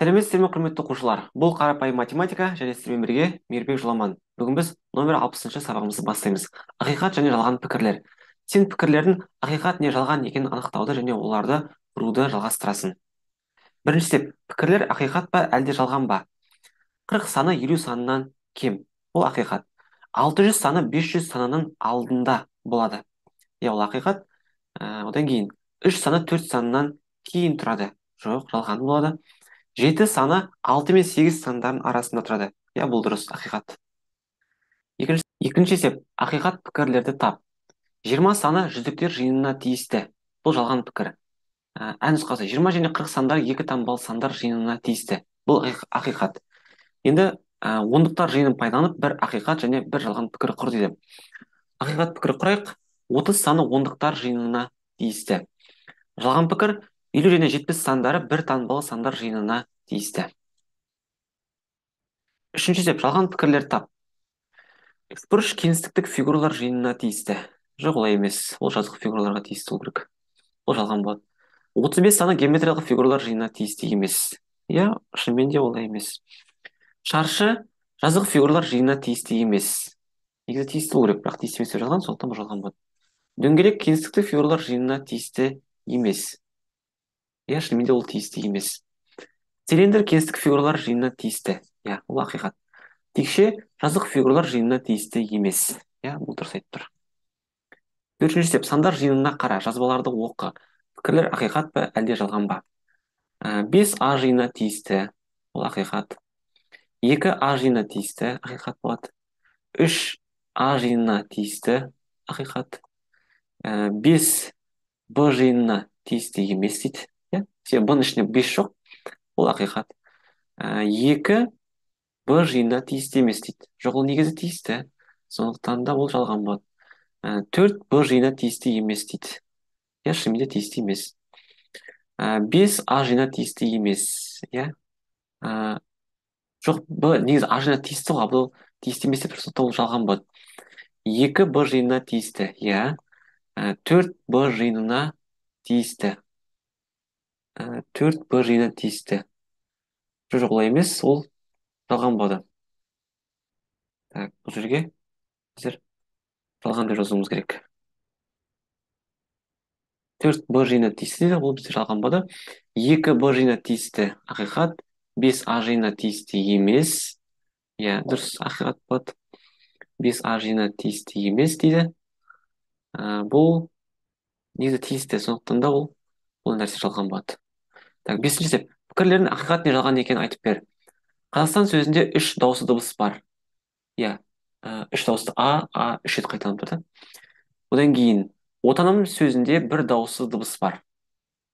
Сәлеметсіздер ме, құрметті оқушылар? Бұл қарапайым математика және сіздермен бірге Мейірбек Жоламан. Бүгін біз номер 60-шы сабағымызды бастаймыз. Ақиқат және жалған пікірлер. Сен пікірлердің ақиқат не жалған екенін анықтауды және оларды құруды жалғастырасың. Бірінші есеп, пікірлер ақиқат па, әлде жалған ба? 40 саны 50 санынан кем. Бұл ақиқат. 600 саны 500 санының алдында болады. Иә, ол ақиқат. Одан кейін 3 саны 4 санынан кейін тұрады. Жоқ, жалған болады. 7 саны 6 мен 8 сандардың арасында тұрады. Иә, бұл дұрыс, ақиқат. Екінші есеп, ақиқат пікірлерді тап. 20 саны жүздіктер жиынына тиісті. Бұл жалған пікір. Ә нұсқасы 20 және 40 сандар екі таңбалы сандар жиынына тиісті. Бұл ақиқат. Енді ондықтар жиынын пайдаланып бір ақиқат және бір жалған пікір құр дейді. Ақиқат пікір құрайық. 30 саны ондықтар жиынына тиісті. Жалған пікір 50 және 70 сандары бір таңбалы сандар жиынына тиісті. Үшінші есеп, жалған пікірлер тап. Үшбұрыш кеңістіктік фигуралар жиынына тиісті. Жоқ, олай емес. Ол жазық фигураларға тиісті болу керек. Ол жалған болады. 35 саны геометриялық фигуралар жиынына тиісті емес. Иә, шынымен де олай емес. Шаршы жазық фигуралар жиынына тиісті емес. Негізі тиісті болу керек, бірақ тиісті емес деп жазған, сондықтан бұл жалған болады. Дөңгелек кеңістіктік фигуралар жиынына тиісті емес. Иә, шынымен де ол тиісті емес. Цилиндр кеңістік фигуралар жиынына тиісті. Иә, ол ақиқат. Текше жазық фигуралар жиынына тиісті емес. Иә, бұл дұрыс айтып тұр. Төртінші есеп, сандар жиынына қара, жазбаларды оқы. Пікірлер ақиқат па, әлде жалған ба? 5 А жиынына тиісті, ол ақиқат. 2 А жиынына тиісті, ақиқат болады. 3 А жиынына тиісті, ақиқат. 5 Б жиынына тиісті емес дейді. Иә, себебі Б-ның ішінде 5 жоқ, ол ақиқат. 2 Б жиынына тиісті емес дейді. Жоқ, ол негізі тиісті, сондықтан да ол жалған болады. 4 Б жиынына тиісті емес дейді. Иә, шынымен де тиісті емес. 5 А жиынына тиісті емес. Иә. Жоқ, Б негізі А жиынына тиісті ғой, бұл тиісті емес деп тұр, сондықтан ол жалған болады. 2 Б жиынына тиісті. Иә. 4 Б жиынына тиісті. 4 Б жиынына тиісті. Жоқ, олай емес, ол жалған болады. Так, бұл жерге біздер жалған деп жазуымыз керек. 4 Б жиынына тиісті дейді, ол бізде жалған болады. 2 Б жиынына тиісті, ақиқат. 5 А жиынына тиісті емес. Иә, дұрыс, ақиқат болады. 5 А жиынына тиісті емес дейді. Бұл негізі тиісті, сондықтан да бұл нәрсе жалған болады. Так, бесінші есеп. Пікірлердің ақиқат не жалған екенін айтып бер. Қазақстан сөзінде 3 дауысты дыбыс бар. Иә, 3 дауысты А, А, 3 рет қайталанып тұр да. Одан кейін отаным сөзінде бір дауыссыз дыбыс бар.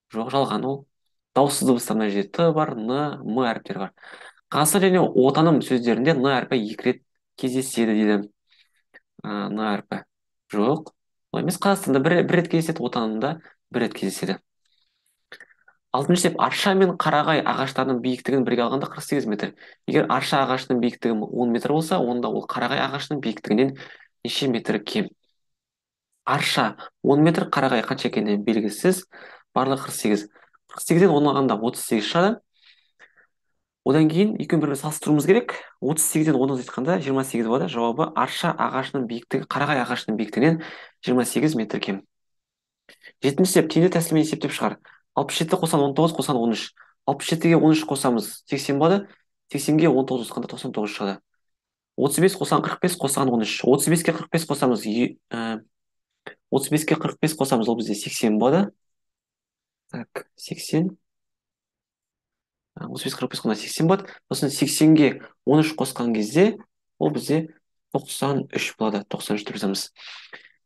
Жоқ, жалған ол. Дауыссыз дыбыстар мына жерде Т бар, Н, М әріптері бар. Қазақстан және отаным сөздерінде Н әрпі 2 рет кездеседі дейді. Н әрпі. Жоқ, олай емес. Қазақстанда бір рет кездеседі, отанымда бір рет кездеседі. Алтыншы есеп, арша мен қарағай ағаштарының биіктігін бірге алғанда 48 метр. Егер арша ағашының биіктігі 10 метр болса, онда ол қарағай ағашының биіктігінен неше метр кем? Арша 10 метр, қарағай қанша екені белгісіз. Барлығы 48. 48-ден 10 алғанда 38 шығады. Одан кейін екеуін бір-бірімен салыстыруымыз керек. 38-ден 10 азайтқанда 28 болады. Жауабы арша ағашының биіктігі қарағай ағашының биіктігінен 28 метр кем. Жетінші есеп, тиімді тәсілмен есептеп шығар. 67 қосқан 19 қосқан 13. 67-ге 13 қосамыз, 80 болады. 80-ге 19 қосқанда 99 шығады. 35 қосқан 45 қосқан 13. 35-ке 45 қосамыз, 35-ке 45 қосамыз, ол бізде 80 болады. Так, 80. 35 45 қосқанда 80 болады. Сосын 80-ге 13 қосқан кезде ол бізде 93 болады. 93 деп жазамыз.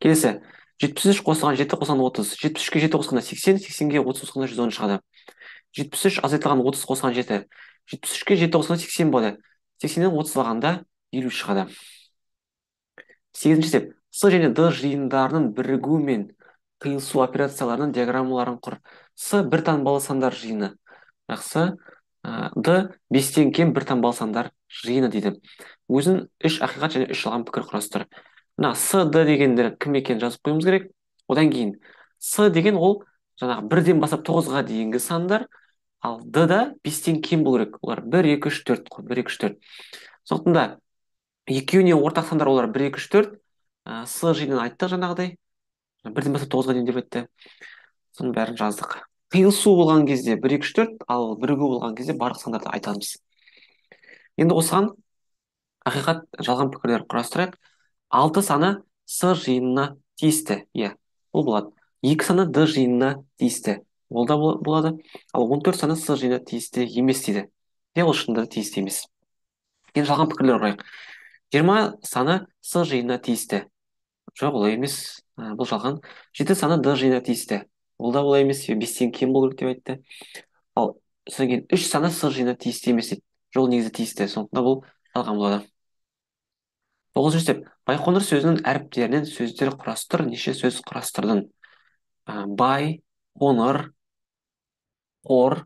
Келесі, 73 қосылған 7 қосылған 30. 73-ке 7 қосқанда 80, 80-ге 30 қосқанда 110 шығады. 73 азайтылған 30 қосылған 7. 73-ке 7 қосқанда 80 болады. 80-нен 30 алғанда 50 шығады. Сегізінші есеп, С және Д жиындарының бірігуі мен қиылысу операцияларының диаграммаларын құр. С бір таңбалы сандар жиыны. Жақсы. Д 5-тен кем бір таңбалы сандар жиыны дейді. Өзін 3 ақиқат және 3 жалған пікір құрастыр. Мына С, Д дегендер кім екенін жазып қоюымыз керек. Одан кейін С деген ол жаңағы 1-ден бастап 9-ға дейінгі сандар, Ал Д да 5-тен кем болу керек. Олар 1, 2, 3, 4 қой. 1, 2, 3, 4. Сондықтан да екеуіне ортақ сандар олар 1, 2, 3, 4. С жиынын айттық жаңағыдай. 1-ден бастап 9-ға дейін деп айтты. Соның бәрін жаздық. Қиылысу болған кезде 1, 2, 3, 4, ал бірігу болған кезде барлық сандарды айтамыз. Енді осыған ақиқат жалған пікірлер құрастырайық. 6 саны С жиынына тиісті. Иә, ол болады. 2 саны Д жиынына тиісті. Ол да болады. Ал 14 саны С жиынына тиісті емес дейді. Иә, ол шынында да тиісті емес. Енді жалған пікірлер құрайық. 20 саны С жиынына тиісті. Жоқ, олай емес. Бұл жалған. 7 саны Д жиынына тиісті. Ол да олай емес, 5-тен кем болу керек деп айтты. Ал содан кейін 3 саны С жиынына тиісті емес дейді. Жоқ, негізі тиісті. Сондықтан да бұл жалған болады. 9-шы есеп. Байқоңыр сөзінің әріптерінен сөздер құрастыр, неше сөз құрастырдың? Бай, қоңыр, қор,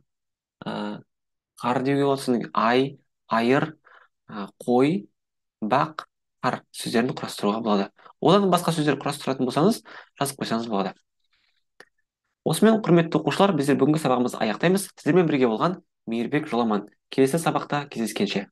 қар деуге болады. Содан кейін ай, айыр, қой, бақ, қар сөздерін құрастыруға болады. Одан басқа сөздер құрастыратын болсаңыз, жазып қойсаңыз болады. Осымен, құрметті оқушылар, біздер бүгінгі сабағымызды аяқтаймыз. Сіздермен бірге болған Мейірбек Жоламан. Келесі сабақта кездескенше.